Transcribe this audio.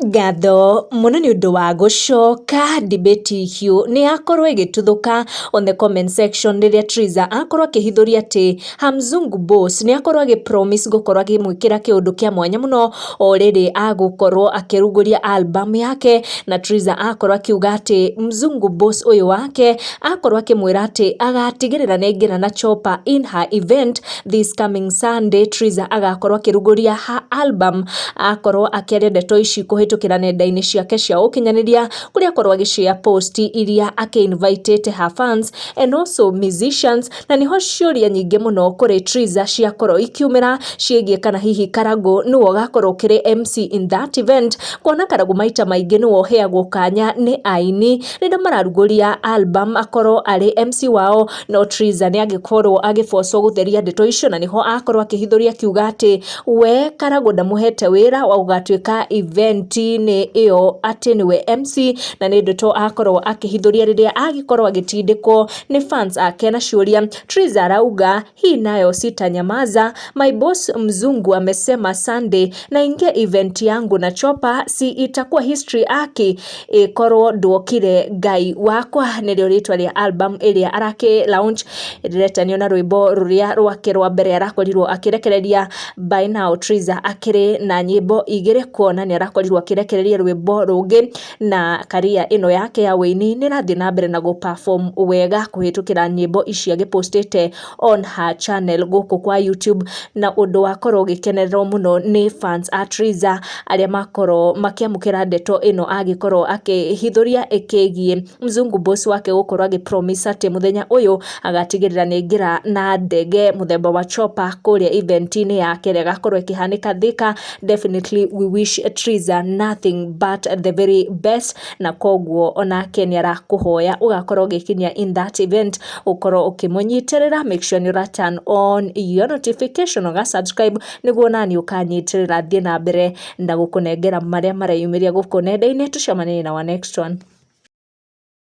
Ngatho mũno nĩ ũndũ wa gũcoka. Debate hiũ nĩ yakorwo ĩgĩtuthũka on the comment section rĩrĩa Triza akorwo akĩhithũria atĩ Hamzungu Boss nĩ akorwo agĩ promise gũkorwo akĩmwĩkĩra kĩũndũ kĩa mwanya mũno o rĩrĩ agũkorwo akĩrugũria album yake, na Triza akorwo akiuga atĩ Mzungu Boss ũyũ wake akorwo akĩmwĩra atĩ agatigĩrĩra nĩ aingĩra na chopper in her event this coming Sunday. Triza agakorwo akĩrugũria her album. Akorwo akĩaria ndeto ici kũhĩtũkĩra nenda-inĩ ciake cia ũkinyanĩria, kũrĩa akorwo agĩshare post iria akĩ-invitĩte her fans and also musicians, na nĩho ciũria nyingĩ mũno kũrĩ Triza ciakorwo ikiumĩra ciĩgiĩ kana hihi Karangũ nĩwe ũgakorwo ũkĩrĩ MC in that event, kuona Karangũ maita maingĩ nĩwe ũheagwo kanya nĩ aini rĩrĩa mararugũria album akorwo arĩ MC wao. No Triza nĩ agĩkorwo agĩbocwo gũtheria ndeto icio, na nĩho akorwo akĩhithũria akiuga atĩ we Karangũ ndamũhete wĩra wa gũgatuĩka event-inĩ ĩyo atĩ nĩwe MC, na nĩ ndeto akorwo akĩhithũria rĩrĩa agĩkorwo agĩtindĩkwo nĩ fans ake na ciũria. Triza arauga, "Hii nayo sitanyamaza. My boss mzungu amesema Sunday naingia event yangu na chopper, si itakuwa history? Aki ĩkorwo ndwokire Ngai wakwa." Nĩrĩo rĩtwa rĩa album ĩrĩa arakĩ launch, rĩretanio na rwĩmbo rũrĩa rwake rwa mbere arakorirwo akĩrekereria. By now Triza akĩrĩ na nyĩmbo igĩrĩ, kuona nĩ arakorirwo akĩrekereria rwĩmbo rũngĩ, na career ĩno yake ya wĩini nĩ ĩrathiĩ na mbere na gũ perform wega kũhĩtũkĩra nyĩmbo ici agĩpostĩte on her channel gũkũ kwa YouTube, na ũndũ wakorwo ũgĩkenererwo mũno nĩ fans a Triza arĩa makorwo makĩamũkĩra ndeto ĩno agĩkorwo akĩhithũria ĩkĩgiĩ mzungu boss wake gũkorwo agĩ promise atĩ mũthenya ũyũ agatigĩrĩra nĩ aingĩra na ndege mũthemba wa chopper kũrĩa event-inĩ yake ĩrĩa ĩgakorwo ĩkĩhanĩka Thika. Definitely we wish Triza nothing but the very best, na koguo onake nĩ arakũhoya ũgakorwo ũgĩkinyia in that event, ũkorwo ũkĩmũnyitĩrĩra. Make sure nĩ ũra turn on your notification, ũga subscribe nĩguo nani ũkanyitĩrĩra thiĩ na mbere na gũkũnengera marĩa mareyumĩria gũkũ nenda-inĩ. Tũcemanie na wa next one.